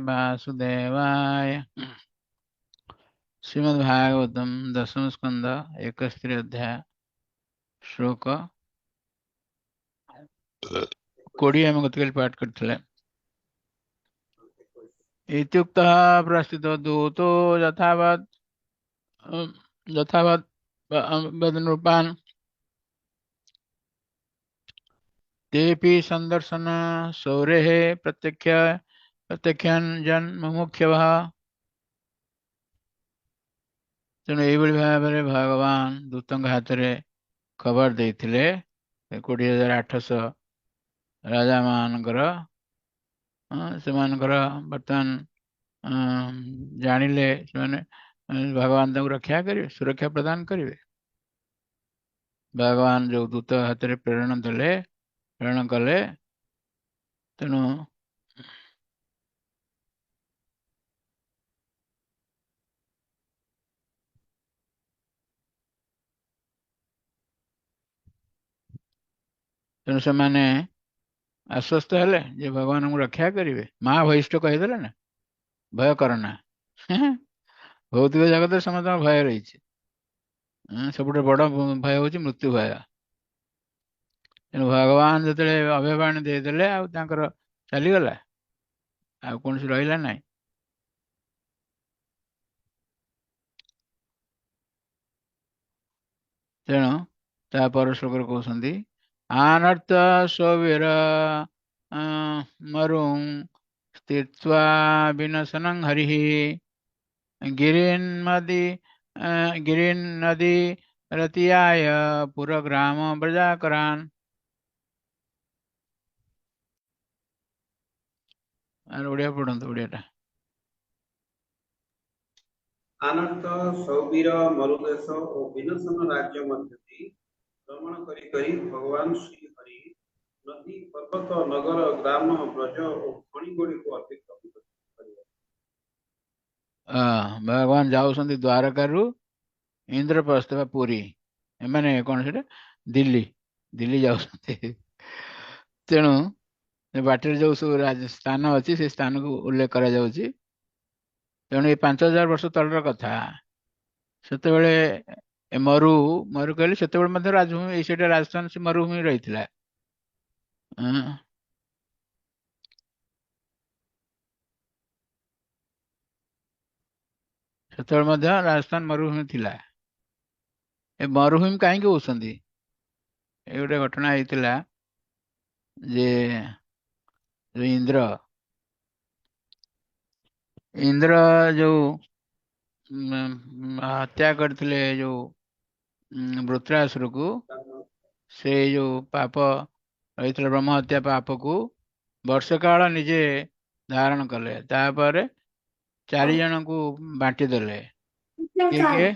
ବାସୁଦେବାୟ। ଶ୍ରୀମଦ୍ ଭାଗବତମ ଦଶମ ସ୍କନ୍ଦ 71 ଅଧ୍ୟାୟ ଶ୍ଲୋକ 20 ଆମେ ଗତକାଲି ପାଠ କରିଥିଲେ। ଇତ୍ୟୁକ୍ତଃ ପ୍ରସ୍ଥିତ ଦୂતો ଯଥାବତ୍ ଯଥାବତ୍ ବଦନୃପାନ୍ ତେପି ସନ୍ଦର୍ଶନ ସୌରେଃ ପ୍ରତ୍ୟକ୍ଷ ପ୍ରତ୍ୟକ୍ଷାନ୍ ଜନ୍ ମୁମୁକ୍ଷବଃ। ତେଣୁ ଏଇଭଳି ଭାବରେ ଭଗବାନ ଦୂତଙ୍କ ହାତରେ ଖବର ଦେଇଥିଲେ 20,800 ରାଜାମାନଙ୍କର, ସେମାନଙ୍କର ବର୍ତ୍ତମାନ ଜାଣିଲେ ସେମାନେ ଭଗବାନ ତାଙ୍କୁ ରକ୍ଷା କରିବେ, ସୁରକ୍ଷା ପ୍ରଦାନ କରିବେ। ଭଗବାନ ଯୋଉ ଦୂତ ହାତରେ ପ୍ରେରଣ ଦେଲେ, ପ୍ରେରଣ କଲେ। ତେଣୁ ତେଣୁ ସେମାନେ ଆଶ୍ୱସ୍ତ ହେଲେ ଯେ ଭଗବାନଙ୍କୁ ରକ୍ଷା କରିବେ। ମା ଭୟିଷ୍ଠ କହିଦେଲେ ନା, ଭୟ କରନା। ଭୌତିକ ଜଗତରେ ସମସ୍ତଙ୍କ ଭୟ ରହିଛି। ସବୁଠୁ ବଡ ଭୟ ହଉଛି ମୃତ୍ୟୁ ଭୟ। ତେଣୁ ଭଗବାନ ଯେତେବେଳେ ଅଭୟବାଣୀ ଦେଇଦେଲେ ଆଉ ତାଙ୍କର ଚାଲିଗଲା, ଆଉ କୌଣସି ରହିଲା ନାହିଁ। ତେଣୁ ତାପର ଶ୍ଲୋକରେ କହୁଛନ୍ତି ଆନର୍ଥ ସୌବୀର ମରୁଂ ସ୍ଥିତ୍ୱା ବିନଶନଂ ହରିଃ ଗିରିନ୍ ନଦୀ ରତିୟାୟ ପୁରଗ୍ରାମ ବ୍ରଜାକରାନ୍। ଓଡ଼ିଆ ପଢନ୍ତୁ, ଓଡ଼ିଆଟା। ଆନର୍ଥ ସୌବୀର ମରୁଦେଶ ଓ ବିନଶନ ରାଜ୍ୟ ମଧ୍ୟ ଦେଇ ଭ୍ରମଣ କରି କରି ଭଗବାନ ଶ୍ରୀହରି ନଦୀ, ପର୍ବତ, ନଗର, ଗ୍ରାମ, ବ୍ରଜ ଓ ଖଣି ଗୁଡ଼ିକୁ ଅତିକ୍ରମ କରିବେ। ଭଗବାନ ଯାଉଛନ୍ତି ଦ୍ୱାରକାରୁ ଇନ୍ଦ୍ରପ୍ରସ୍ଥ ବା ପୁରୀ, ଏମାନେ କଣ ସେଟା ଦିଲ୍ଲୀ, ଦିଲ୍ଲୀ ଯାଉଛନ୍ତି। ତେଣୁ ବାଟରେ ଯୋଉ ସବୁ ସ୍ଥାନ ଅଛି ସେ ସ୍ଥାନକୁ ଉଲ୍ଲେଖ କରାଯାଉଛି। ତେଣୁ ଏ 5000 ବର୍ଷ ତଳର କଥା। ସେତେବେଳେ ମରୁ, ମରୁ କହିଲେ ସେତେବେଳେ ମଧ୍ୟ ରାଜଭୂମି, ଏଇ ସେଇଟା ରାଜସ୍ଥାନ ସେ ମରୁଭୂମି ରହିଥିଲା। ସେତେବେଳେ ମଧ୍ୟ ରାଜସ୍ଥାନ ମରୁଭୂମି ଥିଲା। ଏ ମରୁଭୂମି କାହିଁକି କହୁଛନ୍ତି? ଏ ଗୋଟେ ଘଟଣା ହେଇଥିଲା ଯେ ଇନ୍ଦ୍ର, ଇନ୍ଦ୍ର ଯୋଉ ହତ୍ୟା କରିଥିଲେ ଯୋଉ ବୃତ୍ରାସୁରକୁ, ସେ ଯୋଉ ପାପ ରହିଥିଲା ବ୍ରହ୍ମ ହତ୍ୟା ପାପକୁ ବର୍ଷ କାଳ ନିଜେ ଧାରଣ କଲେ। ତାପରେ 4 ଜଣଙ୍କୁ ବାଣ୍ଟି ଦେଲେ। କିଏ କିଏ?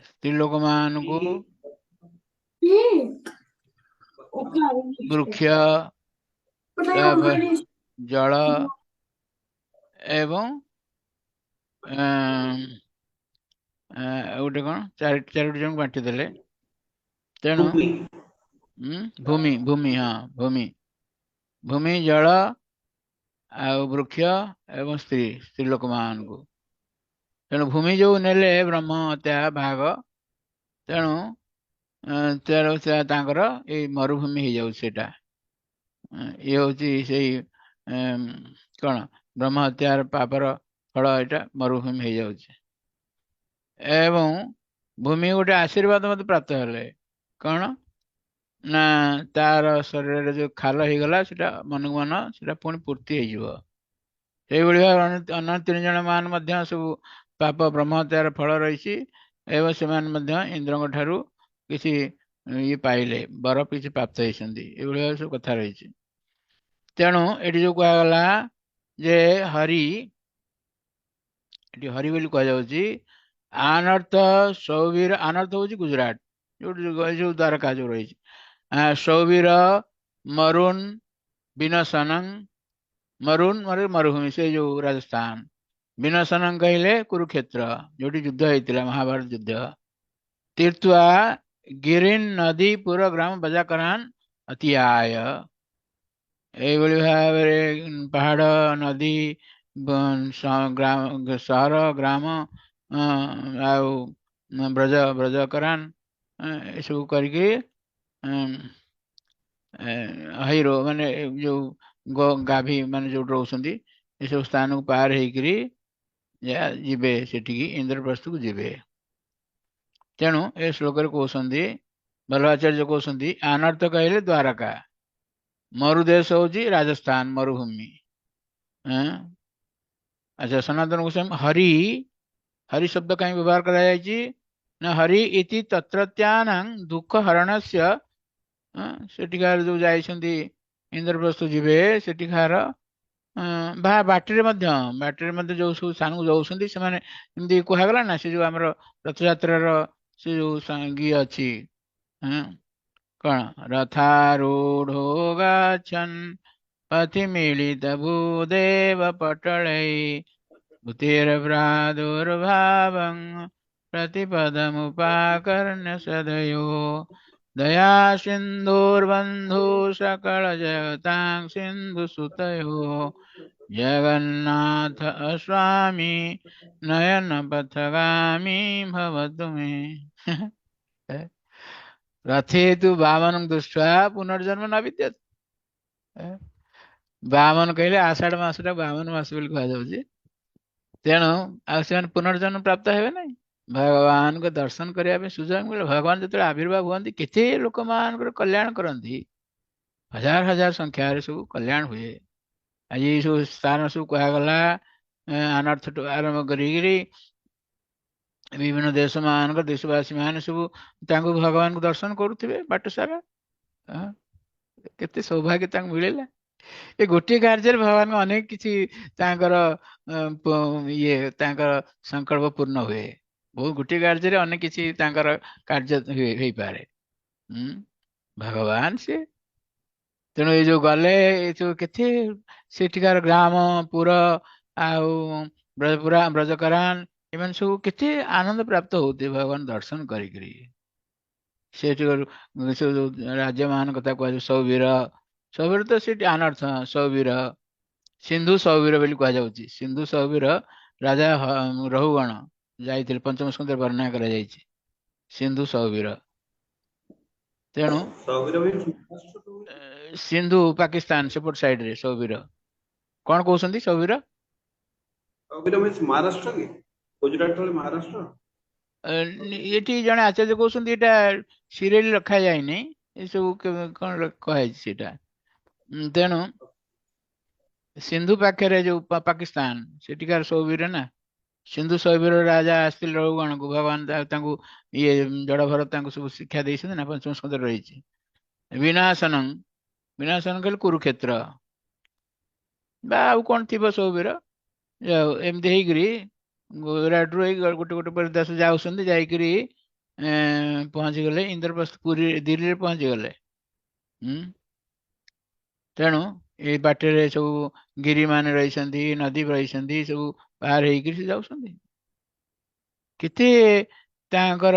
ସ୍ତ୍ରୀ ଲୋକମାନଙ୍କୁ, ବୃକ୍ଷ, ତାପରେ ଜଳ ଏବଂ ଗୋଟେ କଣ ଚାରୋଟି ଜଣଙ୍କୁ ବାଣ୍ଟି ଦେଲେ। ତେଣୁ ଭୂମି, ଭୂମି, ହଁ ଭୂମି, ଭୂମି, ଜଳ ଆଉ ବୃକ୍ଷ ଏବଂ ସ୍ତ୍ରୀ, ସ୍ତ୍ରୀ ଲୋକମାନଙ୍କୁ। ତେଣୁ ଭୂମି ଯୋଉ ନେଲେ ବ୍ରହ୍ମ ହତ୍ୟା ଭାଗ, ତେଣୁ ତେଣୁ ତାଙ୍କର ଏଇ ମରୁଭୂମି ହେଇଯାଉଛି। ସେଇଟା ଇଏ ହଉଛି ସେଇ କଣ ବ୍ରହ୍ମ ହତ୍ୟାର ପାପର ଫଳ, ଏଇଟା ମରୁଭୂମି ହେଇଯାଉଛି। ଏବଂ ଭୂମି ଗୋଟେ ଆଶୀର୍ବାଦ ମଧ୍ୟ ପ୍ରାପ୍ତ ହେଲେ। କଣ ନା ତାର ଶରୀରରେ ଯୋଉ ଖାଲ ହେଇଗଲା ସେଟା ମନକୁ ମନ ସେଟା ପୁଣି ପୂର୍ତ୍ତି ହେଇଯିବ। ସେଇଭଳି ଭାବେ ଅନ୍ୟ 3 ଜଣ ମାନ ମଧ୍ୟ ସବୁ ପାପ ବ୍ରହ୍ମ ହତ୍ୟାର ଫଳ ରହିଛି ଏବଂ ସେମାନେ ମଧ୍ୟ ଇନ୍ଦ୍ରଙ୍କ ଠାରୁ କିଛି ଇଏ ପାଇଲେ, ବର କିଛି ପ୍ରାପ୍ତ ହେଇଛନ୍ତି। ଏଇଭଳି ଭାବେ ସବୁ କଥା ରହିଛି। ତେଣୁ ଏଠି ଯୋଉ କୁହାଗଲା ଯେ ହରି, ଏଠି ହରି ବୋଲି କୁହାଯାଉଛି ଆନର୍ଥ ସୌବୀର। ଆନର୍ଥ ହଉଛି ଗୁଜୁରାଟ, ଯୋଉଠି ଯୋଉ ଦ୍ୱାରକା ଯୋଉ ରହିଛି। ସୌବୀର ମରୁନ ବିନଶନଂ, ମରୁନ ମାନେ ମରୁଭୂମି, ସେ ଯୋଉ ରାଜସ୍ଥାନ। ବିନଶନଂ କହିଲେ କୁରୁକ୍ଷେତ୍ର, ଯୋଉଠି ଯୁଦ୍ଧ ହେଇଥିଲା ମହାଭାରତ ଯୁଦ୍ଧ। ତୀର୍ଥୁଆ ଗିରିନ୍ ନଦୀ ପୁର ଗ୍ରାମ ବଜାକରାନ ଅତିଆୟ। ଏଇଭଳି ଭାବରେ ପାହାଡ଼, ନଦୀ, ସହର, ଗ୍ରାମ, ଆଉ ବ୍ରଜ, ବ୍ରଜକରାନ, ଏସବୁ କରିକି ହିରୋ ମାନେ ଯୋଉ ଗାଭୀ ମାନେ ଯୋଉଠି ରହୁଛନ୍ତି ଏସବୁ ସ୍ଥାନକୁ ପାର ହେଇକିରି ଯିବେ ସେଠିକି, ଇନ୍ଦ୍ରପ୍ରସ୍ଥକୁ ଯିବେ। ତେଣୁ ଏ ଶ୍ଲୋକରେ କହୁଛନ୍ତି, ବଲ୍ଲଭାଚାର୍ଯ୍ୟ କହୁଛନ୍ତି, ଆନର୍ଥ କହିଲେ ଦ୍ୱାରକା, ମରୁଦେଶ ହଉଛି ରାଜସ୍ଥାନ ମରୁଭୂମି। ଆଚ୍ଛା, ସନାତନ ଗୋସ୍ୱାମୀ ହରି, ହରି ଶବ୍ଦ କାହିଁ ବ୍ୟବହାର କରାଯାଇଛି ନା ହରି ଇତି ତତ୍ରତ୍ୟାନାଂ ଦୁଃଖ ହରଣସ୍ୟ। ସେଠିକାର ଯୋଉ ଯାଇଛନ୍ତି ଇନ୍ଦ୍ରପ୍ରସ୍ଥ ଯିବେ, ସେଠିକାର ବା ବାଟରେ ମଧ୍ୟ, ବାଟରେ ମଧ୍ୟ ଯୋଉ ସବୁ ସ୍ଥାନକୁ ଯାଉଛନ୍ତି ସେମାନେ, ଏମିତି କୁହାଗଲା ନା ସେ ଯୋଉ ଆମର ରଥଯାତ୍ରାର ସେ ଯୋଉ ଇଏ ଅଛି, କଣ ରଥାରୂଢ଼ୋ ଗଚ୍ଛନ୍ ପଥି ମିଳିତ ଭୂଦେବ ପଟଳೈ ଭୂତିର ପ୍ରାଦୁର୍ଭାବଂ ପ୍ରତିପଦମୁପାକର୍ଣ୍ୟ ସଦୟୋ ଦୟା ସିନ୍ଧୁର୍ବନ୍ଧୁ ସକଳ ଜଗତାଂ ସିନ୍ଧୁ ସୁତୟୋ ଜଗନ୍ନାଥ ସ୍ୱାମୀ ନୟନ ପଥଗାମୀ ଭବତୁ ମେ। ରଥେ ତୁ ବାମନ ଦୃଷ୍ଟ୍ୱା ପୁନର୍ଜନ୍ମ ନ ବିଦ୍ୟତେ। ବାମନ କହିଲେ ଆଷାଢ ମାସଟା ବାମନ ମାସ ବୋଲି କୁହାଯାଉଛି। ତେଣୁ ଆଉ ସେମାନେ ପୁନର୍ଜନ୍ମ ପ୍ରାପ୍ତ ହେବେ ନାହିଁ। ଭଗବାନଙ୍କ ଦର୍ଶନ କରିବା ପାଇଁ ସୁଯୋଗ ମିଳେ। ଭଗବାନ ଯେତେବେଳେ ଆବିର୍ଭାବ ହୁଅନ୍ତି କେତେ ଲୋକମାନଙ୍କର କଲ୍ୟାଣ କରନ୍ତି, ହଜାର ହଜାର ସଂଖ୍ୟାରେ ସବୁ କଲ୍ୟାଣ ହୁଏ। ଆଜି ଏଇ ସବୁ ସ୍ଥାନ ସବୁ କୁହାଗଲା, ଆନର୍ଥଠୁ ଆରମ୍ଭ କରିକିରି ବିଭିନ୍ନ ଦେଶ ମାନଙ୍କ ଦେଶବାସୀ ମାନେ ସବୁ ତାଙ୍କୁ ଭଗବାନଙ୍କୁ ଦର୍ଶନ କରୁଥିବେ ବାଟ ସାରା। କେତେ ସୌଭାଗ୍ୟ ତାଙ୍କୁ ମିଳିଲା। ଏ ଗୋଟିଏ କାର୍ଯ୍ୟରେ ଭଗବାନଙ୍କ ଅନେକ କିଛି ତାଙ୍କର ଇଏ ତାଙ୍କର ସଂକଳ୍ପ ପୂର୍ଣ୍ଣ ହୁଏ। ବହୁତ ଗୋଟିଏ କାର୍ଯ୍ୟରେ ଅନେକ କିଛି ତାଙ୍କର କାର୍ଯ୍ୟ ହେଇପାରେ। ଭଗବାନ ସିଏ। ତେଣୁ ଏଇ ଯୋଉ ଗଲେ ଏ ଯୋଉ କେତେ ସେଠିକାର ଗ୍ରାମ ପୁର ଆଉ ବ୍ରଜପୁରା ବ୍ରଜକରାନ ଏମାନେ ସବୁ କେତେ ଆନନ୍ଦ ପ୍ରାପ୍ତ ହଉଥିବେ ଭଗବାନ ଦର୍ଶନ କରିକିରି। ସେଠି ସେ ଯୋଉ ରାଜ୍ୟମାନଙ୍କ କଥା କୁହାଯାଏ ସୌବୀର, ସୌବୀର ତ ସେଠି ଆନର୍ଥ, ସୌବୀର ସିନ୍ଧୁ ସୌବୀର ବୋଲି କୁହାଯାଉଛି। ସିନ୍ଧୁ ସୌବୀର ରାଜା ରହୁଗଣ ଯାଇଥିଲେ, ପଞ୍ଚମ ସ୍କନ୍ଧରେ ବର୍ଣ୍ଣନା କରାଯାଇଛି ସିନ୍ଧୁ ସୌବୀର। ତେଣୁ ସିନ୍ଧୁ ପାକିସ୍ତାନ ସେପଟ ସାଇଡରେ ସୌବୀର। କଣ କହୁଛନ୍ତି ସୌବୀର? ମହାରାଷ୍ଟ୍ର କି ଗୁଜୁରାଟ ମହାରାଷ୍ଟ୍ର? ଏଠି ଜଣେ ଆଚାର୍ଯ୍ୟ କହୁଛନ୍ତି ଏଇଟା ସିରିଏଲ ରଖାଯାଇନି, ଏସବୁ କଣ କୁହାଯାଇଛି ସେଇଟା। ତେଣୁ ସିନ୍ଧୁ ପାଖରେ ଯୋଉ ପାକିସ୍ତାନ ସେଠିକାର ସୌବୀର ନା, ସିନ୍ଧୁ ସୌବୀର ରାଜା ଆସିଥିଲେ ରଘୁଗଣକୁ, ଭଗବାନ ତାଙ୍କୁ ଇଏ ଜଡ ଭରତ ତାଙ୍କୁ ସବୁ ଶିକ୍ଷା ଦେଇଛନ୍ତି ନା, ପଞ୍ଚମ ସ୍କନ୍ଧରେ ରହିଛି। ବିନାଶନଂ, ବିନାଶନ କହିଲେ କୁରୁକ୍ଷେତ୍ର ବା ଆଉ କଣ ଥିବ ସୌବୀର। ଏମିତି ହେଇକିରି ଗୁଜୁରାଟରୁ ଏଇ ଗୋଟେ ଗୋଟେ ପରେ ଦେଶ ଯାଉଛନ୍ତି, ଯାଇକିରି ପହଞ୍ଚିଗଲେ ଇନ୍ଦ୍ରପ୍ରସ୍ଥ ପୁରୀ ଦିଲ୍ଲୀରେ ପହଞ୍ଚିଗଲେ। ତେଣୁ ଏଇ ବାଟରେ ସବୁ ଗିରି ମାନେ ରହିଛନ୍ତି, ନଦୀ ରହିଛନ୍ତି, ସବୁ ପାର ହେଇକିରି ସେ ଯାଉଛନ୍ତି। କେତେ ତାଙ୍କର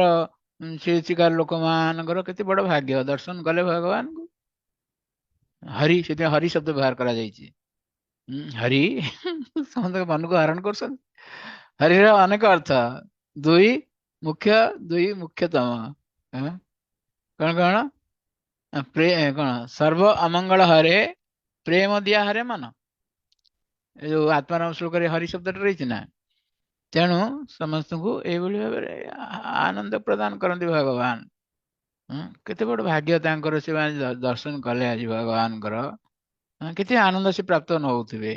ସେଠିକାର ଲୋକମାନଙ୍କର କେତେ ବଡ ଭାଗ୍ୟ ଦର୍ଶନ କଲେ ଭଗବାନଙ୍କୁ। ହରି, ସେଥିପାଇଁ ହରି ଶବ୍ଦ ବ୍ୟବହାର କରାଯାଇଛି। ହରି ସମସ୍ତଙ୍କ ମନକୁ ହରଣ କରୁଛନ୍ତି। ହରିର ଅନେକ ଅର୍ଥ, ଦୁଇ ମୁଖ୍ୟ, ଦୁଇ ମୁଖ୍ୟତମ। କଣ କଣ କଣ ସର୍ବ ଅମଙ୍ଗଳ ହରେ ପ୍ରେମ ଦିଆ ହରେ ମନ, ଏ ଯୋଉ ଆତ୍ମାରାମ ଶ୍ଲୋକରେ ହରି ଶବ୍ଦଟା ରହିଛି ନା। ତେଣୁ ସମସ୍ତଙ୍କୁ ଏଇଭଳି ଭାବରେ ଆନନ୍ଦ ପ୍ରଦାନ କରନ୍ତି ଭଗବାନ। କେତେ ବଡ ଭାଗ୍ୟ ତାଙ୍କର, ସେମାନେ ଦର୍ଶନ କଲେ ଆଜି ଭଗବାନଙ୍କର, କେତେ ଆନନ୍ଦ ସେ ପ୍ରାପ୍ତ ନ ହଉଥିବେ।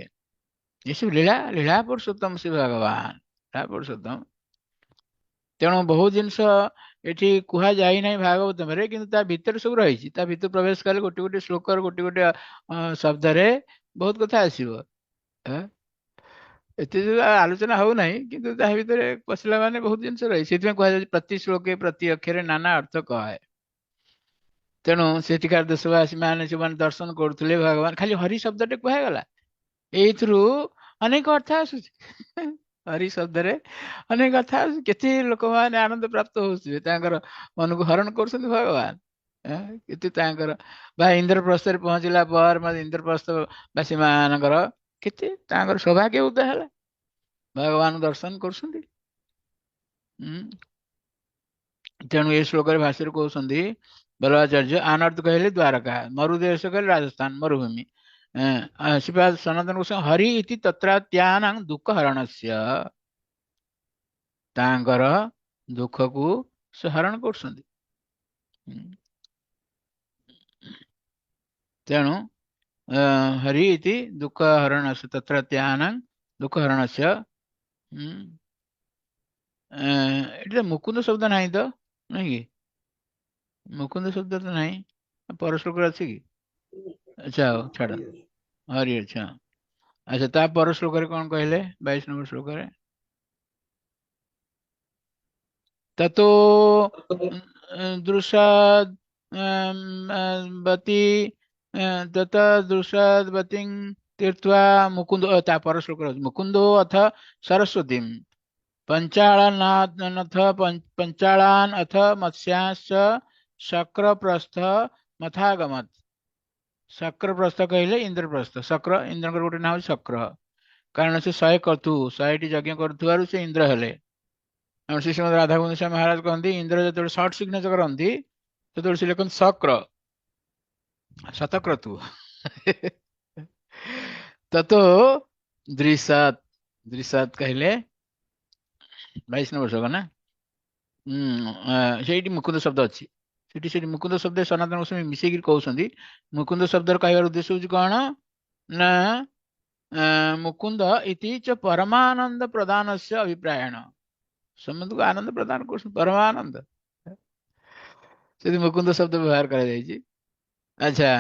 ଏସବୁ ଲୀଳା, ଲୀଳା ପୁରୁଷୋତ୍ତମ ସେ ଭଗବାନ, ଲୀଳା ପୁରୁଷୋତ୍ତମ। ତେଣୁ ବହୁତ ଜିନିଷ ଏଠି କୁହାଯାଇ ନାହିଁ ଭାଗବତରେ, କିନ୍ତୁ ତା ଭିତରେ ସବୁ ରହିଛି। ତା ଭିତରେ ପ୍ରବେଶ କଲେ ଗୋଟେ ଗୋଟେ ଶ୍ଲୋକର ଗୋଟେ ଗୋଟେ ଶବ୍ଦରେ ବହୁତ କଥା ଆସିବ। ଏତେ ଯୋଉ ଆଲୋଚନା ହଉନାହିଁ, କିନ୍ତୁ ତା ଭିତରେ ପଶିଲା ମାନେ ବହୁତ ଜିନିଷ ରହିଛି। ସେଥିପାଇଁ କୁହାଯାଉଛି ପ୍ରତି ଶ୍ଲୋକେ ପ୍ରତି ଅକ୍ଷରେ ନାନା ଅର୍ଥ କହେ। ତେଣୁ ସେଠିକାର ଦେଶବାସୀ ମାନେ ସେମାନେ ଦର୍ଶନ କରୁଥିଲେ ଭଗବାନ, ଖାଲି ହରି ଶବ୍ଦଟେ କୁହାଗଲା, ଏଇଥିରୁ ଅନେକ ଅର୍ଥ ଆସୁଛି। ହରି ଶବ୍ଦରେ ଅନେକ କଥା ଆସୁଛି। କେତେ ଲୋକମାନେ ଆନନ୍ଦ ପ୍ରାପ୍ତ ହଉଥିବେ, ତାଙ୍କର ମନକୁ ହରଣ କରୁଛନ୍ତି ଭଗବାନ। କେତେ ତାଙ୍କର ବା ଇନ୍ଦ୍ରପ୍ରସ୍ଥରେ ପହଞ୍ଚିଲା ପରେ ଇନ୍ଦ୍ରପ୍ରସ୍ଥ ବାସୀ ମାନଙ୍କର କେତେ ତାଙ୍କର ସୌଭାଗ୍ୟ ଉଦୟ ହେଲା, ଭଗବାନ ଦର୍ଶନ କରୁଛନ୍ତି। ତେଣୁ ଏ ଶ୍ଲୋକରେ ଭାଷ୍ୟରେ କହୁଛନ୍ତି ବଲ୍ଲଭାଚାର୍ଯ୍ୟ, ଆନର୍ଥ କହିଲେ ଦ୍ୱାରକା, ମରୁଦେଶ କହିଲେ ରାଜସ୍ଥାନ ମରୁଭୂମି। ଶ୍ରୀପାଦ ସନାତନ ଗୋସ୍ୱାମୀ ହରି ଇତି ତତ୍ରାତ୍ୟାନାଂ ଦୁଃଖ ହରଣସ୍ୟ, ତାଙ୍କର ଦୁଃଖକୁ ସେ ହରଣ କରୁଛନ୍ତି। ତେଣୁ ହରି ଇତି ଦୁଃଖ ହରଣସ୍ୟ ତତ୍ରାତ୍ୟାନାଂ ଦୁଃଖ ହରଣସ୍ୟ। ଏଠି ତ ମୁକୁନ୍ଦ ଶବ୍ଦ ନାହିଁ ତ, ନାଇଁ କି? ମୁକୁନ୍ଦ ଶବ୍ଦ ତ ନାହିଁ, ପର ଶ୍ଲୋକରେ ଅଛି କି? ଆଚ୍ଛା ହଉ ଛାଡ଼, ହରି ଅଛି। ହଁ ଆଚ୍ଛା, ତା ପର ଶ୍ଲୋକରେ କଣ କହିଲେ? 22 ନମ୍ବର ଶ୍ଲୋକରେ ତତୋ ଦୃଶାଦବତୀ ତତ ଦୃଶାଦବତୀଂ ତୀର୍ତ୍ୱା ମୁକୁନ୍ଦ, ତା ପର ଶ୍ଲୋକରେ ଅଛି ମୁକୁନ୍ଦୋ ଅଥ ସରସ୍ୱତୀಂ ପଞ୍ଚାଳନାଥ ପଞ୍ଚାଳାନ ଅଥ ମତ୍ସ୍ୟାଶ୍ଚ ଶକ୍ରପ୍ରସ୍ଥ ମଥାଗମତ। ଶକ୍ରପ୍ରସ୍ଥ କହିଲେ ଇନ୍ଦ୍ରପ୍ରସ୍ଥ। ଶକ୍ର, ଇନ୍ଦ୍ରଙ୍କର ଗୋଟେ ନାଁ ହଉଛି ଶକ୍ର, କାରଣ ସେ 100 କ୍ରତୁ, 100ଟି ଯଜ୍ଞ କରୁଥିବାରୁ ସେ ଇନ୍ଦ୍ର ହେଲେ। ଆମ ଶ୍ରୀ ଶ୍ରୀମଦ ରାଧାଗୋବିନ୍ଦ ସ୍ୱାମୀ ମହାରାଜ କହନ୍ତି, ଇନ୍ଦ୍ର ଯେତେବେଳେ ସର୍ଟ ସିଗ୍ନେଚର କରନ୍ତି ସେତେବେଳେ ସେ ଲେଖନ୍ତି ଶକ୍ର, ଶତକ୍ରତୁ। ତତୋ ଦ୍ରିଶତ୍, ଦ୍ରିଶତ୍ କହିଲେ 22 ନମ୍ବର ଶ୍ଲୋକ ନା? ସେଇଠି ମୁକୁନ୍ଦ ଶବ୍ଦ ଅଛି, ସେଠି ସେଠି ମୁକୁନ୍ଦ ଶବ୍ଦ ସନାତନ ଗୋସ୍ୱାମୀ ମିଶେଇକିରି କହୁଛନ୍ତି। ମୁକୁନ୍ଦ ଶବ୍ଦର କହିବାର ଉଦ୍ଦେଶ୍ୟ ହଉଛି କଣ ନା, ମୁକୁନ୍ଦ ଇତି ଚ ପରମାନନ୍ଦ ପ୍ରଦାନସ୍ୟ ଅଭିପ୍ରାୟଣ, ସମସ୍ତଙ୍କୁ ଆନନ୍ଦ ପ୍ରଦାନ କରୁଛନ୍ତି ପରମାନନ୍ଦ, ସେଠି ମୁକୁନ୍ଦ ଶବ୍ଦ ବ୍ୟବହାର କରାଯାଇଛି। ଆଚ୍ଛା,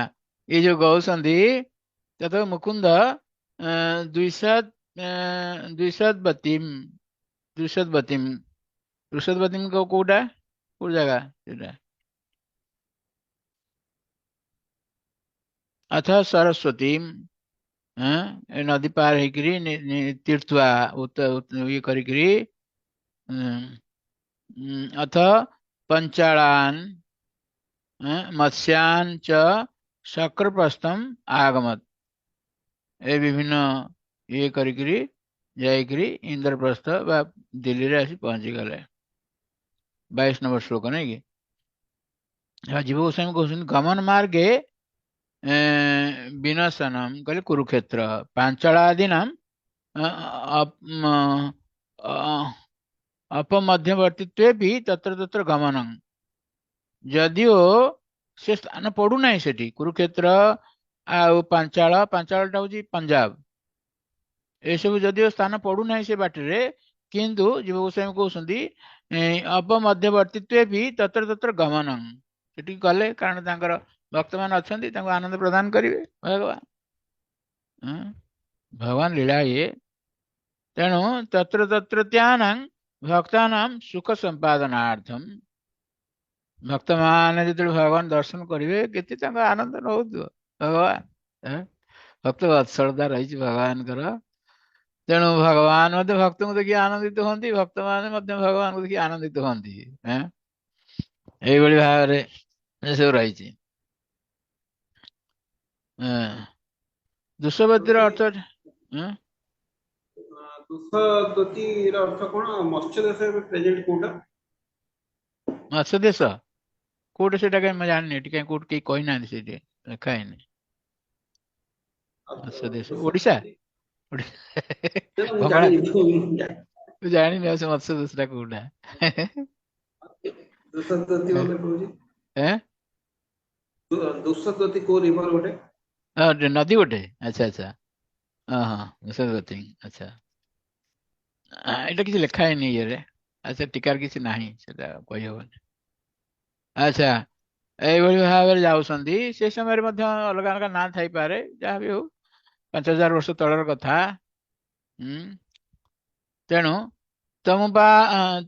ଏଇ ଯୋଉ କହୁଛନ୍ତି ତତ ମୁକୁନ୍ଦ ଦ୍ୱିଶତବତୀମ୍, ଦ୍ୱିଶତବତୀମ୍, ଦ୍ୱିଶତବତୀମ୍ କୋଉଟା, କୋଉ ଜାଗା ସେଟା? ଅଥ ସରସ୍ୱତୀମ୍, ଏ ନଦୀ ପାର ହେଇକିରି ତୀର୍ଥୁଆ ଇଏ କରିକିରି, ଅଥ ପଞ୍ଚାଳାନ ମତ୍ସ୍ୟାନ ଚ ଶକ୍ରପ୍ରସ୍ଥମ ଆଗମତ, ଏ ବିଭିନ୍ନ ଇଏ କରିକିରି ଯାଇକିରି ଇନ୍ଦ୍ରପ୍ରସ୍ଥ ବା ଦିଲ୍ଲୀରେ ଆସି ପହଞ୍ଚିଗଲେ। 22 ନମ୍ବର ଶ୍ଲୋକ ନାଇଁ କି? ଜୀବ ଗୋସ୍ୱାମୀ କହୁଛନ୍ତି ଗମନ ମାର୍ଗେ ବିନଶନମ କହିଲେ କୁରୁକ୍ଷେତ୍ର, ପାଞ୍ଚଳାଦିନାମ ଅପମଧ୍ୟବର୍ତ୍ତିତ୍ୱେ ବି ତତ୍ର ତତ୍ର ଗମନଂ, ଯଦିଓ ସେ ସ୍ଥାନ ପଡୁନାହିଁ ସେଠି କୁରୁକ୍ଷେତ୍ର ଆଉ ପାଞ୍ଚାଳ, ପାଞ୍ଚାଳଟା ହଉଛି ପଞ୍ଜାବ, ଏସବୁ ଯଦିଓ ସ୍ଥାନ ପଡୁନାହିଁ ସେ ବାଟରେ, କିନ୍ତୁ ଜୀବ ଗୋସ୍ୱାମୀ କହୁଛନ୍ତି ଅପମଧ୍ୟବର୍ତ୍ତିତ୍ୱେ ବି ତତ୍ର ତତ୍ର ଗମନଂ, ସେଠିକି ଗଲେ କାରଣ ତାଙ୍କର ଭକ୍ତମାନେ ଅଛନ୍ତି, ତାଙ୍କୁ ଆନନ୍ଦ ପ୍ରଦାନ କରିବେ ଭଗବାନ। ଭଗବାନ ଲୀଳା ଇଏ। ତେଣୁ ତତ୍ର ତତ୍ର ତ୍ୟାନାଂ ଭକ୍ତାନାଂ ସୁଖ ସମ୍ପାଦନାର୍ଥମ, ଭକ୍ତମାନେ ଯେତେବେଳେ ଭଗବାନ ଦର୍ଶନ କରିବେ କେତେ ତାଙ୍କ ଆନନ୍ଦ ନଉଥିବ ଭଗବାନ। ଭକ୍ତ ବତ୍ସଳତା ରହିଛି ଭଗବାନଙ୍କର। ତେଣୁ ଭଗବାନ ମଧ୍ୟ ଭକ୍ତଙ୍କୁ ଦେଖି ଆନନ୍ଦିତ ହୁଅନ୍ତି, ଭକ୍ତମାନେ ମଧ୍ୟ ଭଗବାନଙ୍କୁ ଦେଖି ଆନନ୍ଦିତ ହୁଅନ୍ତି। ଏଇଭଳି ଭାବରେ ଏସବୁ ରହିଛି। ଦୁଃସବତୀର ଅର୍ଥ, ଦୁଃସବତୀର ଅର୍ଥ କଣ? ମତ୍ସ୍ୟ ଦେଶ ଏବେ ପ୍ରେଜେଣ୍ଟ କୋଉଟା? ମତ୍ସ୍ୟ ଦେଶ କୋଉଠି ସେଟା କାଇଁ ମୁଁ ଜାଣିନି, ଏଠି କାଇଁ କୋଉଠି କେହି କହିନାହାନ୍ତି, ସେଇଠି ଲେଖା ହେଇନି। ମତ୍ସ୍ୟ ଦେଶ ଓଡ଼ିଶା, ବଙ୍ଗଳା ମୁଁ ଜାଣିନି ଆଉ ସେ ମତ୍ସ୍ୟ ଦେଶଟା କୋଉଟା। ଦୁଃସତୀ କୋଉ ରିଭର ଗୋଟେ? ନଦୀ ଗୋଟେ। ଆଚ୍ଛା ଆଚ୍ଛା, ହଁ ହଁ, ଦୁଃସତୀ। ଆଚ୍ଛା, ଏଇଟା କିଛି ଲେଖା ହେଇନି ଇଏରେ। ଆଚ୍ଛା, ଟିକାର କିଛି ନାହିଁ, ସେଟା କହିହବନି। ଆଚ୍ଛା, ଏଇଭଳି ଭାବରେ ଯାଉଛନ୍ତି। ସେ ସମୟରେ ମଧ୍ୟ ଅଲଗା ଅଲଗା ନାଁ ଥାଇପାରେ, ଯାହା ବି ହଉ 5000 ବର୍ଷ ତଳର କଥା। ତେଣୁ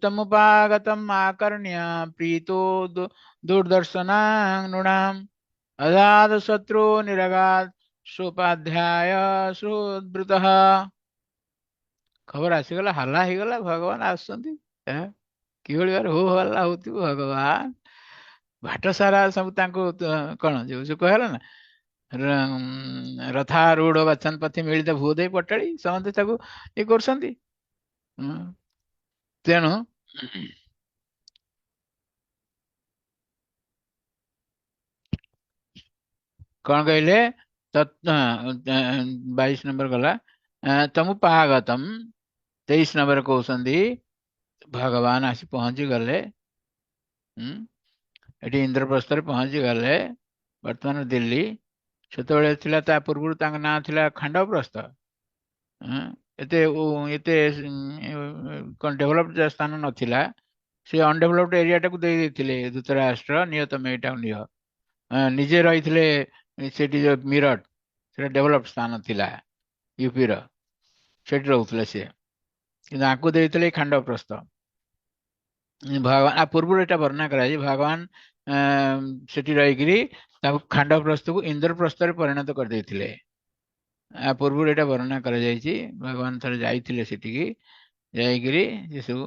ତମୁପାଗତମ ଆକର୍ଣ୍ଣ୍ୟ ପ୍ରୀତୋ ଦୂରଦର୍ଶନାଂ ନୃଣାମ ଅଗାଧ ଶତ୍ରୁ ନିରଗାଧ ସୋପାଧ୍ୟାୟ ସୁଦୃତଃ। ଖବର ଆସିଗଲା, ହାଲା ହେଇଗଲା, ଭଗବାନ ଆସୁଛନ୍ତି। କିଭଳି ଭାବରେ ହୋ ହଲ୍ଲା ହଉଥିବ ଭଗବାନ, ବାଟ ସାରା ସବୁ ତାଙ୍କୁ କଣ ଯୋଉ ସେ କୁହାଗଲା ନା, ରଥାରୂଢ ଗଚ୍ଛନ୍ ପଥି ମିଳିତ ଭୂଦେଇ ପଟାଳି, ସମସ୍ତେ ତାକୁ ଇଏ କରୁଛନ୍ତି। ତେଣୁ କଣ କହିଲେ? 22 ନମ୍ବର ଗଲା ତମୁପାଗତମ। 23 ନମ୍ବର କହୁଛନ୍ତି ଭଗବାନ ଆସି ପହଞ୍ଚି ଗଲେ। ଏଠି ଇନ୍ଦ୍ରପ୍ରସ୍ଥରେ ପହଞ୍ଚି ଗଲେ, ବର୍ତ୍ତମାନ ଦିଲ୍ଲୀ। ସେତେବେଳେ ଥିଲା, ତା ପୂର୍ବରୁ ତାଙ୍କ ନାଁ ଥିଲା ଖାଣ୍ଡବପ୍ରସ୍ଥ। ଏତେ ଏତେ କଣ ଡେଭଲପଡ ସ୍ଥାନ ନଥିଲା, ସେ ଅନଡେଭଲପଡ ଏରିଆଟାକୁ ଦେଇ ଦେଇଥିଲେ ଧୃତରାଷ୍ଟ୍ର, ନିଅ ତମେ ଏଇଟାକୁ ନିଅ। ନିଜେ ରହିଥିଲେ ସେଠି ଯୋଉ ମିରଟ, ସେଟା ଡେଭଲପଡ ସ୍ଥାନ ଥିଲା ୟୁପିର, ସେଠି ରହୁଥିଲେ ସିଏ। କିନ୍ତୁ ଆଙ୍କୁ ଦେଇଥିଲେ ଖାଣ୍ଡବପ୍ରସ୍ଥ। ଭଗବାନ ଆ ପୂର୍ବରୁ ଏଇଟା ବର୍ଣ୍ଣନା କରାଯାଇଛି, ଭଗବାନ ସେଠି ରହିକିରି ତାକୁ ଖାଣ୍ଡବପ୍ରସ୍ଥକୁ ଇନ୍ଦ୍ରପ୍ରସ୍ଥରେ ପରିଣତ କରିଦେଇଥିଲେ। ଆ ପୂର୍ବରୁ ଏଇଟା ବର୍ଣ୍ଣନା କରାଯାଇଛି। ଭଗବାନ ଥରେ ଯାଇଥିଲେ ସେଠିକି, ଯାଇକିରି ସେସବୁ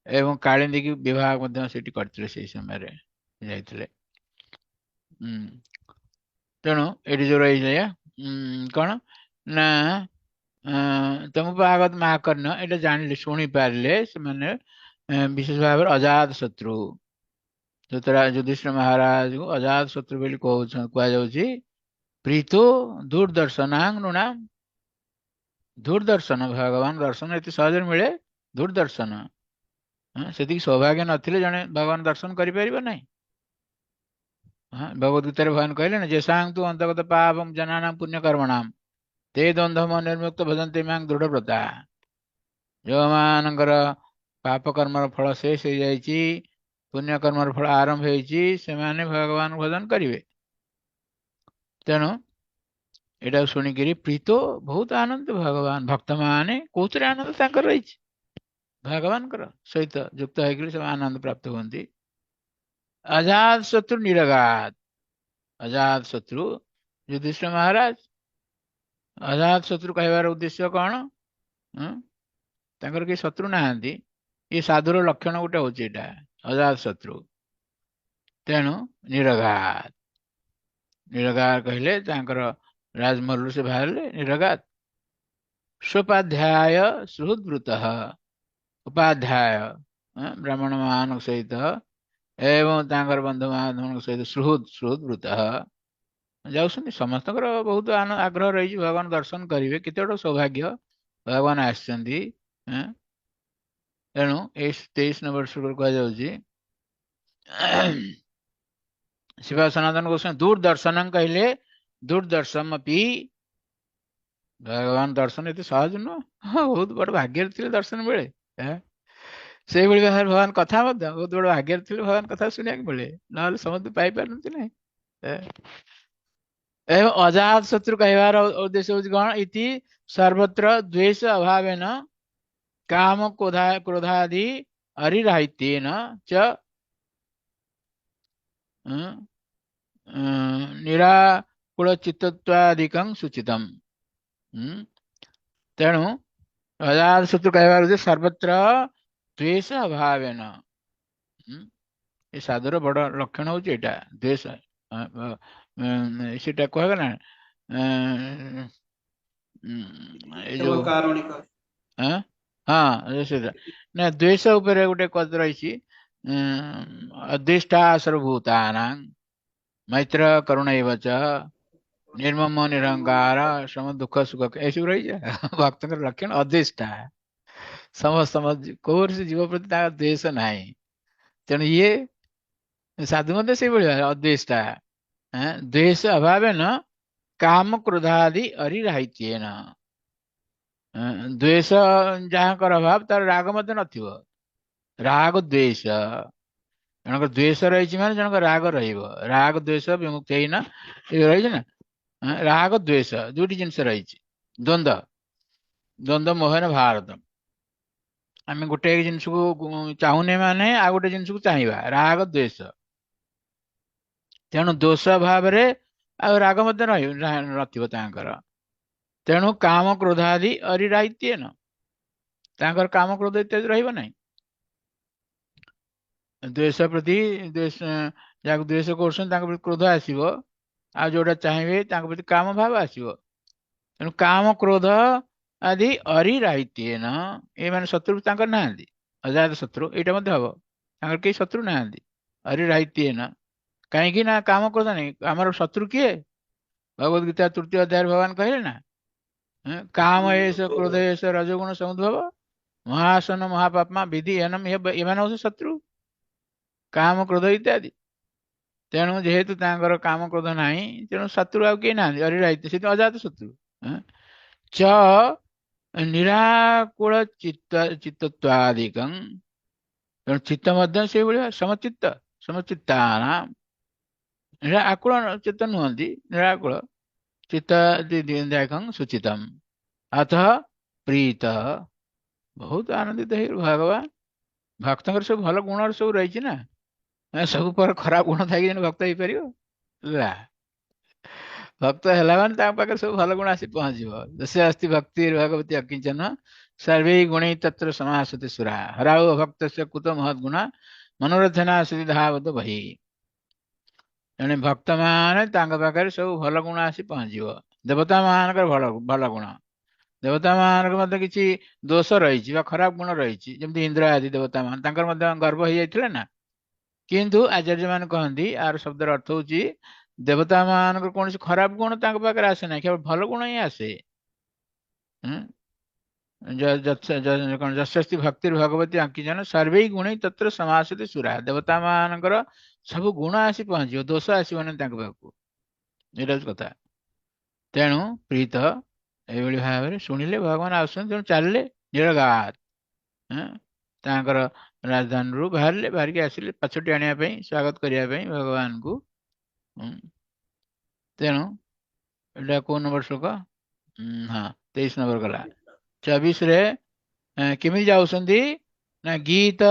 ଏବଂ କାଳିନ୍ଦୀକି ବିବାହ ମଧ୍ୟ ସେଠି କରିଥିଲେ ସେଇ ସମୟରେ ଯାଇଥିଲେ। ତେଣୁ ଏଠି ଯୋଉ ରହିଛି କଣ ନା ତମୁପାଗତ ମହାକର୍ଣ୍ଣ ଏଇଟା ଜାଣିଲେ, ଶୁଣିପାରିଲେ ସେମାନେ ବିଶେଷ ଭାବରେ ଅଜାତ ଶତ୍ରୁ। ଯୁଧିଷ୍ଠିର ମହାରାଜକୁ ଅଜାତ ଶତ୍ରୁ ବୋଲି କୁହାଯାଉଛି। ପ୍ରୀତୋ ଦୂରଦର୍ଶନାଂ ନୃଣାମ, ଦୂରଦର୍ଶନ ଭଗବାନ ଦର୍ଶନ ଏତେ ସହଜରେ ମିଳେ? ଦୂରଦର୍ଶନ ସେତିକି ସୌଭାଗ୍ୟ ନଥିଲେ ଜଣେ ଭଗବାନ ଦର୍ଶନ କରିପାରିବ ନାହିଁ। ଭଗବତ ଗୀତାରେ ଭଗବାନ କହିଲେ ନା, ଯେସାଂ ତୁ ଅନ୍ତର୍ଗତ ପାପಂ ଜନାନାଂ ପୁଣ୍ୟକର୍ମଣାಂ ତେ ଦ୍ୱନ୍ଦ୍ୱମ ନିର୍ମୁକ୍ତ ଭଜନ୍ତି ମାଂ ଦୃଢ଼ବ୍ରତା। ଯେଉଁମାନଙ୍କର ପାପ କର୍ମର ଫଳ ଶେଷ ହେଇଯାଇଛି, ପୁଣ୍ୟ କର୍ମର ଫଳ ଆରମ୍ଭ ହେଇଛି, ସେମାନେ ଭଗବାନ ଭଜନ କରିବେ। ତେଣୁ ଏଇଟା ଶୁଣିକିରି ପ୍ରୀତ ବହୁତ ଆନନ୍ଦ। ଭଗବାନ ଭକ୍ତମାନେ କୋଉଥିରେ ଆନନ୍ଦ ତାଙ୍କର ରହିଛି? ଭଗବାନଙ୍କର ସହିତ ଯୁକ୍ତ ହେଇକିରି ସେମାନେ ଆନନ୍ଦ ପ୍ରାପ୍ତ ହୁଅନ୍ତି। ଅଜାତ ଶତ୍ରୁ ନିରଗାତ, ଅଜାତ ଶତ୍ରୁ ଯୁଧିଷ୍ଠିର ମହାରାଜ। ଅଜାତ ଶତ୍ରୁ କହିବାର ଉଦ୍ଦେଶ୍ୟ କଣ? ତାଙ୍କର କେହି ଶତ୍ରୁ ନାହାନ୍ତି। ଏ ସାଧୁର ଲକ୍ଷଣ ଗୋଟେ ହଉଛି ଏଇଟା, ଅଜାତ ଶତ୍ରୁ। ତେଣୁ ନିରଘାତ, ନିରଘାତ କହିଲେ ତାଙ୍କର ରାଜମହଲରୁ ସେ ବାହାରିଲେ ନିରଘାତ। ସ୍ୱପାଧ୍ୟାୟ ସୁହୃଦ୍ବୃତ, ଉପାଧ୍ୟାୟ ବ୍ରାହ୍ମଣ ମାନଙ୍କ ସହିତ ଏବଂ ତାଙ୍କର ବନ୍ଧୁବାନ୍ଧବଙ୍କ ସହିତ ସୁହୃଦ୍ବୃତ ଯାଉଛନ୍ତି। ସମସ୍ତଙ୍କର ବହୁତ ଆଗ୍ରହ ରହିଛି ଭଗବାନ ଦର୍ଶନ କରିବେ, କେତେ ବଡ଼ ସୌଭାଗ୍ୟ ଭଗବାନ ଆସିଛନ୍ତି। ତେଣୁ ଏଇ 23 ନମ୍ବର ଶ୍ଲୋକରେ କୁହାଯାଉଛି, ଶିବ ସନାତନ ଗୋସ୍ୱାମୀ ଦୂରଦର୍ଶନ କହିଲେ ଦୂରଦର୍ଶନମପି, ଭଗବାନ ଦର୍ଶନ ଏତେ ସହଜ ନୁହଁ, ହଁ, ବହୁତ ବଡ଼ ଭାଗ୍ୟରେ ଥିଲେ ଦର୍ଶନ ମିଳେ। ସେଇଭଳି ଭାବରେ ଭଗବାନ କଥା ମଧ୍ୟ ବହୁତ ବଡ଼ ଭାଗ୍ୟରେ ଥିଲେ ଭଗବାନ କଥା ଶୁଣିବାକୁ ମିଳେ, ନହେଲେ ସମସ୍ତେ ପାଇପାରନ୍ତି ନାହିଁ। ଏବଂ ଅଜାତ ଶତ୍ରୁ କହିବାର ଉଦ୍ଦେଶ୍ୟ ହଉଛି କଣ? ଇତି ସର୍ବତ୍ର ଦ୍ୱେଷ ଅଭାବେନ କାମ କ୍ରୋଧାଦି ଅରିରାହିତ୍ୟେନ ଚ ନିରାକୁଳ ଚିତ୍ତତ୍ୱାଧିକଂ ସୂଚିତମ୍। ତେଣୁ ଅଜାତ ଶତ୍ରୁ କହିବାର ଉଦ୍ଦେଶ୍ୟ ସର୍ବତ୍ର ଦ୍ୱେଷ ଅଭାବେନ। ଏ ସାଧୁର ବଡ ଲକ୍ଷଣ ହଉଛି ଏଇଟା, ଦ୍ୱେଷ। ସେଟା କୁହାଗଲା ନା, ଏଇ ଯୋଉ କାରୁଣିକ। ହଁ, ସେଇଟା ନା, ଦ୍ୱେଷ ଉପରେ ଗୋଟେ କଥା ରହିଛି, ଅଦ୍ୱେଷ୍ଟା ସର୍ବଭୂତାନାଂ ମୈତ୍ର କରୁଣୈବ ଚ ନିର୍ମମ ନିରହଙ୍କାର ସମ ଦୁଃଖ ସୁଖ, ଏସବୁ ରହିଛି ଭକ୍ତଙ୍କର ଲକ୍ଷଣ। ଅଦ୍ୱେଷ୍ଟା, ସମସ୍ତ କୌଣସି ଜୀବ ପ୍ରତି ତାଙ୍କର ଦ୍ୱେଷ ନାହିଁ। ତେଣୁ ଇଏ ସାଧୁ ମଧ୍ୟ ସେଇଭଳି ଭାବେ ଅଦ୍ୱେଷ୍ଟା। ଦ୍ୱେଷ ଅଭାବେନ କାମ କ୍ରୋଧାଦି ଅରିରାହିତ୍ୟେନ। ଦ୍ୱେଷ ଯାହାଙ୍କର ଅଭାବ, ତାର ରାଗ ମଧ୍ୟ ନଥିବ। ରାଗ ଦ୍ୱେଷ, ଜଣଙ୍କର ଦ୍ୱେଷ ରହିଛି ମାନେ ଜଣଙ୍କର ରାଗ ରହିବ। ରାଗ ଦ୍ୱେଷ ବିମୁକ୍ତ ହେଇନ ଏ ରହିଛି ନା, ରାଗ ଦ୍ୱେଷ ଦୁଇଟି ଜିନିଷ ରହିଛି। ଦ୍ୱନ୍ଦ୍ୱ, ଦ୍ୱନ୍ଦ୍ୱ ମୋହନ ଭାରତ। ଆମେ ଗୋଟେ ଜିନିଷକୁ ଚାହୁଁନେ ମାନେ ଆଉ ଗୋଟେ ଜିନିଷକୁ ଚାହିଁବା, ରାଗ ଦ୍ୱେଷ। ତେଣୁ ଦୋଷ ଭାବରେ ଆଉ ରାଗ ମଧ୍ୟ ନଥିବ ତାଙ୍କର। ତେଣୁ କାମ କ୍ରୋଧାଦି ଅରିରାହିତ୍ୟେନ, ତାଙ୍କର କାମ କ୍ରୋଧ ଇତ୍ୟାଦି ରହିବ ନାହିଁ। ଦ୍ୱେଷ ପ୍ରତି ଦ୍ୱେଷ, ଯାହାକୁ ଦ୍ୱେଷ କରୁଛନ୍ତି ତାଙ୍କ ପ୍ରତି କ୍ରୋଧ ଆସିବ, ଆଉ ଯୋଉଟା ଚାହିଁବେ ତାଙ୍କ ପ୍ରତି କାମ ଭାବ ଆସିବ। ତେଣୁ କାମ କ୍ରୋଧ ଆଦି ଅରିରାହିତ୍ୟେନ, ଏମାନେ ଶତ୍ରୁ ତାଙ୍କର ନାହାନ୍ତି, ଅଜାତ ଶତ୍ରୁ ଏଇଟା ମଧ୍ୟ ହବ, ତାଙ୍କର କେହି ଶତ୍ରୁ ନାହାନ୍ତି। ଅରିରାହିତ୍ୟେନ କାହିଁକି ନା କାମ କ୍ରୋଧ ନାହିଁ। ଆମର ଶତ୍ରୁ କିଏ? ଭଗବତ ଗୀତା 3ୟ ଅଧ୍ୟାୟରେ ଭଗବାନ କହିଲେ ନା, କାମ ଏଷ କ୍ରୋଧ ଏଷ ରଜଗୁଣ ସମୁଦ୍ଭବ ମହାସନ ମହାପାପମା ବିଧି ଏନମ, ଏମାନେ ହଉଛି ଶତ୍ରୁ, କାମ କ୍ରୋଧ ଇତ୍ୟାଦି। ତେଣୁ ଯେହେତୁ ତାଙ୍କର କାମ କ୍ରୋଧ ନାହିଁ, ତେଣୁ ଶତ୍ରୁ ଆଉ କେହି ନାହାନ୍ତି, ଅରିରାହିତ୍ୟ, ସେଥିପାଇଁ ଅଜାତ ଶତ୍ରୁ। ଚ ନିରାକୁଳ ଚିତ୍ତ ଚିତ୍ତତ୍ୱାଦିକଂ, ତେଣୁ ଚିତ୍ତ ମଧ୍ୟ ସେଇଭଳି ସମଚିତ୍ତ, ସମଚିତ୍ତାନାମ ନିରାକୁଳ ଚିତ୍ତ ନୁହନ୍ତି, ନିରାକୁଳ ଚିତ୍ତ ଦିକଂ ସୁଚିତମ। ଅତଃ ପ୍ରୀତ, ବହୁତ ଆନନ୍ଦିତ ହେଇ ଭଗବାନ। ଭକ୍ତଙ୍କର ସବୁ ଭଲ ଗୁଣ ସବୁ ରହିଛି ନା, ସବୁ ପରେ ଖରାପ ଗୁଣ ଥାଇକି ଜଣେ ଭକ୍ତ ହେଇପାରିବ ନା? ଭକ୍ତ ହେଲା ମାନେ ତାଙ୍କ ପାଖରେ ସବୁ ଭଲ ଗୁଣ ଆସି ପହଞ୍ଚିବ। ଯସ୍ୟ ଅସ୍ତି ଭକ୍ତି ଭଗବତୀ ଅକିଞ୍ଚନ ସର୍ବେ ଗୁଣୈ ତତ୍ର ସମାସତି ସୁରା ହରାଉ ଅଭକ୍ତସ୍ୟ କୁତ ମହଦ୍ ଗୁଣ ମନୋରଥନା ଆସତି ଧାବତ ବହି। ଜଣେ ଭକ୍ତମାନେ ତାଙ୍କ ପାଖରେ ସବୁ ଭଲ ଗୁଣ ଆସି ପହଞ୍ଚିବ। ଦେବତା ମାନଙ୍କର ଭଲ ଭଲ ଗୁଣ, ଦେବତା ମାନଙ୍କର ମଧ୍ୟ କିଛି ଦୋଷ ରହିଛି ବା ଖରାପ ଗୁଣ ରହିଛି, ଯେମିତି ଇନ୍ଦ୍ର ଆଦି ଦେବତା ମାନେ ତାଙ୍କର ମଧ୍ୟ ଗର୍ବ ହେଇଯାଇଥିଲା ନା। କିନ୍ତୁ ଆଚାର୍ଯ୍ୟ ମାନେ କହନ୍ତି ଆର ଶବ୍ଦର ଅର୍ଥ ହଉଛି ଦେବତା ମାନଙ୍କର କୌଣସି ଖରାପ ଗୁଣ ତାଙ୍କ ପାଖରେ ଆସେ ନାହିଁ, କେବଳ ଭଲ ଗୁଣ ହିଁ ଆସେ। ଯଶସ୍ତି ଭକ୍ତିର ଭଗବତୀ ଅଙ୍କିଜନ ସର୍ବେଇ ଗୁଣୈ ତତ୍ର ସମାସତି ସୁରା, ଦେବତା ମାନଙ୍କର ସବୁ ଗୁଣ ଆସି ପହଞ୍ଚିବ, ଦୋଷ ଆସିବନି ତାଙ୍କ ପାଖକୁ। ଏଇଟା ହଉଛି କଥା। ତେଣୁ ପ୍ରୀତ ଏଇଭଳି ଭାବରେ ଶୁଣିଲେ ଭଗବାନ ଆସୁଛନ୍ତି, ତେଣୁ ଚାଲିଲେ ନିରଗାତ, ତାଙ୍କର ରାଜଧାନୀରୁ ବାହାରିଲେ, ବାହାରିକି ଆସିଲେ ପାଛୋଟି ଆଣିବା ପାଇଁ, ସ୍ୱାଗତ କରିବା ପାଇଁ ଭଗବାନଙ୍କୁ। ତେଣୁ ଏଇଟା କୋଉ ନମ୍ବର ଶ୍ଲୋକ? ହଁ, 23 ନମ୍ବର ଗଲା। 24ରେ କେମିତି ଯାଉଛନ୍ତି ନା ଗୀତ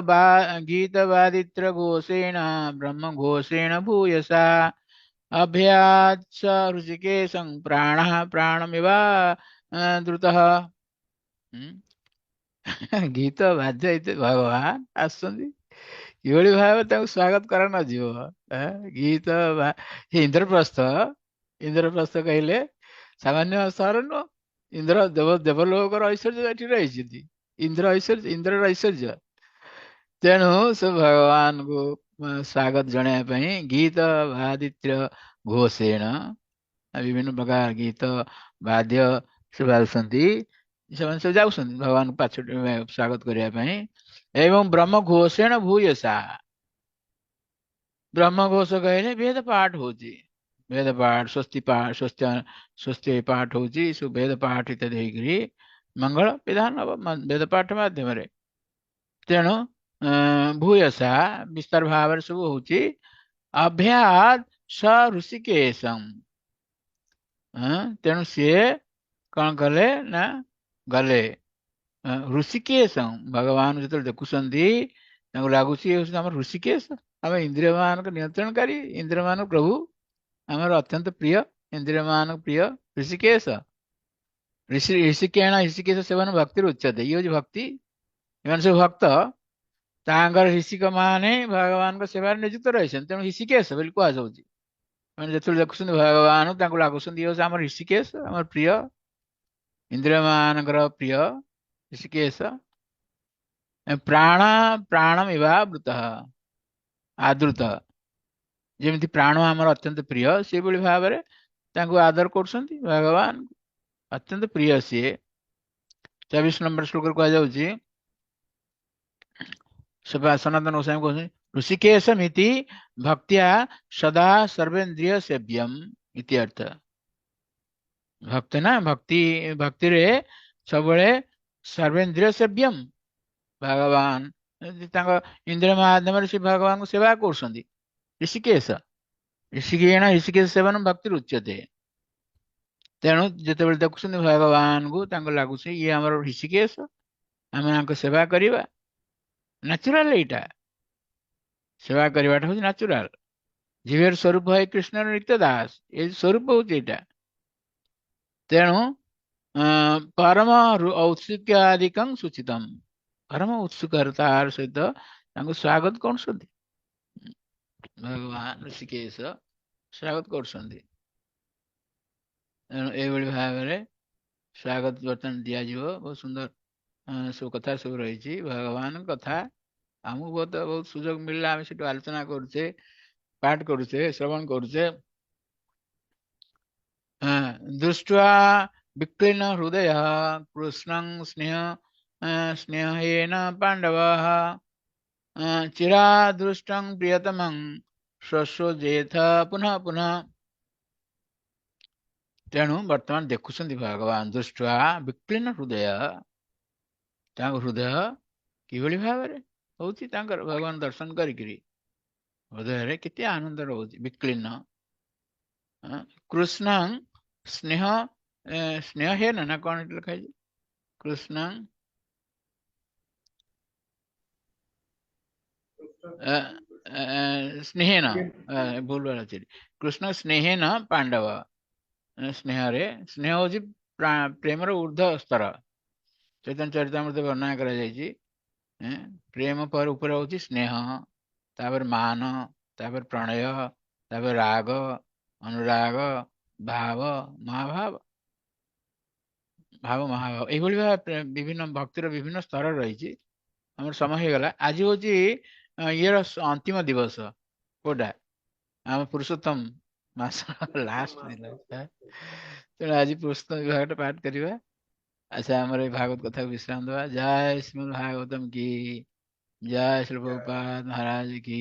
ବା ଗୀତ ବାଦିତ୍ର ଘୋଷେଣ ବ୍ରହ୍ମ ଘୋଷେଣ ଭୂୟସା ଅଭ୍ୟାସ ଋଷିକେଶଂ ପ୍ରାଣ ପ୍ରାଣମିବା ଦ୍ରୁତଃ। ଗୀତ ବାଦ୍ୟ ଏତେ ଭଗବାନ ଆସୁଛନ୍ତି, କିଭଳି ଭାବେ ତାଙ୍କୁ ସ୍ୱାଗତ କରା ନଯିବ। ଗୀତ ଇନ୍ଦ୍ରପ୍ରସ୍ଥ, ଇନ୍ଦ୍ରପ୍ରସ୍ଥ କହିଲେ ସାମାନ୍ୟ ସହର ନୁହଁ, ଇନ୍ଦ୍ର ଦେବଲୋକର ଐଶ୍ୱର୍ଯ୍ୟ ଏଠି ରହିଛନ୍ତି, ଇନ୍ଦ୍ର ଐଶ୍ୱର୍ଯ୍ୟ, ଇନ୍ଦ୍ରର ଐଶ୍ୱର୍ଯ୍ୟ। ତେଣୁ ସେ ଭଗବାନଙ୍କୁ ସ୍ୱାଗତ ଜଣାଇବା ପାଇଁ ଗୀତ ବାଦିତ୍ୟ ଘୋଷେଣ, ବିଭିନ୍ନ ପ୍ରକାର ଗୀତ ବାଦ୍ୟ ସେ ବାଜୁଛନ୍ତି, ସେମାନେ ସବୁ ଯାଉଛନ୍ତି ଭଗବାନଙ୍କୁ ପାଛୋଟି ସ୍ୱାଗତ କରିବା ପାଇଁ। ଏବଂ ବ୍ରହ୍ମ ଘୋଷେଣ ଭୂୟସା, ବ୍ରହ୍ମ ଘୋଷ କହିଲେ ବେଦ ପାଠ ହଉଛି, ବେଦ ପାଠ, ସ୍ୱସ୍ତି ପାଠ, ସ୍ୱସ୍ତି ସ୍ୱସ୍ତି ପାଠ ହଉଛି, ସବୁ ବେଦ ପାଠ ଇତ୍ୟାଦି ହେଇକରି ମଙ୍ଗଳ ବିଧାନ ହବ ବେଦ ପାଠ ମାଧ୍ୟମରେ। ତେଣୁ ଭୂୟସା ବିସ୍ତାର ଭାବରେ ସବୁ ହଉଛି। ଅଭ୍ୟାତ ସ ଋଷିକେଶಂ, ତେଣୁ ସିଏ କଣ କଲେ ନା ଗଲେ ଋଷିକେଶಂ, ଭଗବାନ ଯେତେବେଳେ ଦେଖୁଛନ୍ତି ତାଙ୍କୁ ଲାଗୁଛି ଏ ହଉଛନ୍ତି ଆମର ଋଷିକେଶ, ଆମ ଇନ୍ଦ୍ରିୟ ମାନଙ୍କ ନିୟନ୍ତ୍ରଣକାରୀ, ଇନ୍ଦ୍ରିୟ ମାନଙ୍କ ପ୍ରଭୁ, ଆମର ଅତ୍ୟନ୍ତ ପ୍ରିୟ, ଇନ୍ଦ୍ରିୟ ମାନଙ୍କ ପ୍ରିୟ ଋଷିକେଶ। ଋଷିକେଣ ଋଷିକେଶ ସେବନ ଭକ୍ତିର ଉଚ୍ଚତେ, ଇଏ ହଉଛି ଭକ୍ତି। ଏମାନେ ସବୁ ଭକ୍ତ, ତାଙ୍କର ଋଷିକ ମାନେ ଭଗବାନଙ୍କ ସେବାରେ ନିଯୁକ୍ତ ରହିଛନ୍ତି, ତେଣୁ ଋଷିକେଶ ବୋଲି କୁହାଯାଉଛି। ମାନେ ଯେତେବେଳେ ଦେଖୁଛନ୍ତି ଭଗବାନ ତାଙ୍କୁ ଲାଗୁଛନ୍ତି ଇଏ ହଉଛି ଆମର ଋଷିକେଶ, ଆମର ପ୍ରିୟ, ଇନ୍ଦ୍ରିୟ ମାନଙ୍କର ପ୍ରିୟ ଋଷିକେଶ। ପ୍ରାଣ ପ୍ରାଣମିବା ବୃତ ଆଦୃତ, ଯେମିତି ପ୍ରାଣ ଆମର ଅତ୍ୟନ୍ତ ପ୍ରିୟ ସେଇଭଳି ଭାବରେ ତାଙ୍କୁ ଆଦର କରୁଛନ୍ତି ଭଗବାନ, ଅତ୍ୟନ୍ତ ପ୍ରିୟ ସିଏ। 24 ନମ୍ବର ଶ୍ଲୋକରେ କୁହାଯାଉଛି, ସନାତନ ଗୋସ୍ୱାମୀ କହୁଛନ୍ତି ଋଷିକେଶ ମିତି ଭକ୍ତ୍ୟା ସଦା ସର୍ବେନ୍ଦ୍ରିୟ ସେବ୍ୟମ ଇତି ଅର୍ଥ। ଭକ୍ତ ନା ଭକ୍ତି, ଭକ୍ତିରେ ସବୁବେଳେ ସର୍ବେନ୍ଦ୍ରିୟ ସେବ୍ୟମ, ଭଗବାନ ତାଙ୍କ ଇନ୍ଦ୍ରିୟ ମାଧ୍ୟମରେ ସେ ଭଗବାନଙ୍କୁ ସେବା କରୁଛନ୍ତି। ଋଷିକେଶ ଋଷିକେଣ ଋଷିକେଶ ସେବନ ଭକ୍ତିର ଉଚ୍ଚତେ। ତେଣୁ ଯେତେବେଳେ ଦେଖୁଛନ୍ତି ଭଗବାନଙ୍କୁ ତାଙ୍କୁ ଲାଗୁଛି ଇଏ ଆମର ଋଷିକେଶ, ଆମେ ତାଙ୍କ ସେବା କରିବା ନ୍ୟାଚୁରାଲ। ଏଇଟା ସେବା କରିବାଟା ହଉଛି ନ୍ୟାଚୁରାଲ। ଜୀବର ସ୍ୱରୂପ ହେ କୃଷ୍ଣର ନିତ୍ୟ ଦାସ, ଏ ସ୍ୱରୂପ ହଉଛି ଏଇଟା। ତେଣୁ ପରମ ଔତ୍ସୁକ୍ୟାଦିକଂ ସୂଚିତମ, ପରମ ଉତ୍ସୁକତାର ସହିତ ତାଙ୍କୁ ସ୍ୱାଗତ କରୁଛନ୍ତି ଭଗବାନ ଋଷିକେଶ। ସ୍ୱାଗତ କରୁଛନ୍ତି। ତେଣୁ ଏଇଭଳି ଭାବରେ ସ୍ୱାଗତ ବର୍ତ୍ତମାନ ଦିଆଯିବ। ବହୁତ ସୁନ୍ଦର ସବୁ କଥା ସବୁ ରହିଛି ଭଗବାନଙ୍କ କଥା। ଆମକୁ ବହୁତ ବହୁତ ସୁଯୋଗ ମିଳିଲା, ଆମେ ସେଠୁ ଆଲୋଚନା କରୁଛେ, ପାଠ କରୁଛେ, ଶ୍ରବଣ କରୁଛେ। ଦୃଷ୍ଟ୍ୱା ବିକ୍ଲିନ ହୃଦୟ କୃଷ୍ଣଂ ସ୍ନେହ ସ୍ନେହେନ ପାଣ୍ଡବଃ ଚିରାଦୃଷ୍ଟଂ ପ୍ରିୟତମଂ ଶ୍ଵଶ୍ଵଜେଥ ପୁନଃ ପୁନଃ। ତେଣୁ ବର୍ତ୍ତମାନ ଦେଖୁଛନ୍ତି ଭଗବାନ, ଦୃଷ୍ଟ୍ୱା ବିକ୍ଲିନ ହୃଦୟ, ତାଙ୍କ ହୃଦୟ କିଭଳି ଭାବରେ ହଉଛି ତାଙ୍କର ଭଗବାନ ଦର୍ଶନ କରିକିରି ହୃଦୟରେ କେତେ ଆନନ୍ଦ ରହୁଛି। ବିକ୍ଲିନ କୃଷ୍ଣଂ ସ୍ନେହ ସ୍ନେହ ହେନ ନା କଣ ଏଠି ଲେଖା ହେଇଛି? କୃଷ୍ଣଂ ସ୍ନେହେନ, ଭୁଲ ଅଛି। କୃଷ୍ଣ ସ୍ନେହେନ ପାଣ୍ଡବ, ସ୍ନେହରେ, ସ୍ନେହ ହଉଛି ପ୍ରେମର ଉର୍ଦ୍ଧ୍ୱ ସ୍ତର। ଚୈତନ୍ୟ ଚରିତାମୃତ ବର୍ଣ୍ଣନା କରାଯାଇଛି। ପ୍ରେମ ପରେ ଉପରେ ହଉଛି ସ୍ନେହ, ତାପରେ ମାନ, ତାପରେ ପ୍ରଣୟ, ତାପରେ ରାଗ, ଅନୁରାଗ, ଭାବ, ମହାଭାବ, ଭାବ ମହାଭାବ। ଏଇଭଳି ଭାବେ ବିଭିନ୍ନ ଭକ୍ତିର ବିଭିନ୍ନ ସ୍ତର ରହିଛି। ଆମର ସମୟ ହେଇଗଲା। ଆଜି ହଉଛି ଇଏର ଅନ୍ତିମ ଦିବସ, କୋଉଟା ଆମ ପୁରୁଷୋତ୍ତମ ମାସ ଲାଷ୍ଟ ଦିନ। ତେଣୁ ଆଜି ପୁରୁଷୋତ୍ତମ ବିଭାଗଟା ପାଠ କରିବା। ଆଚ୍ଛା, ଆମର ଏଇ ଭାଗବତ କଥାକୁ ବିଶ୍ରାମ ଦେବା। ଜୟ ଶ୍ରୀମଦ୍ ଭାଗବତମ କି ଜୟ, ଶ୍ରୀ ପ୍ରଭୁପାଦ ମହାରାଜ କି।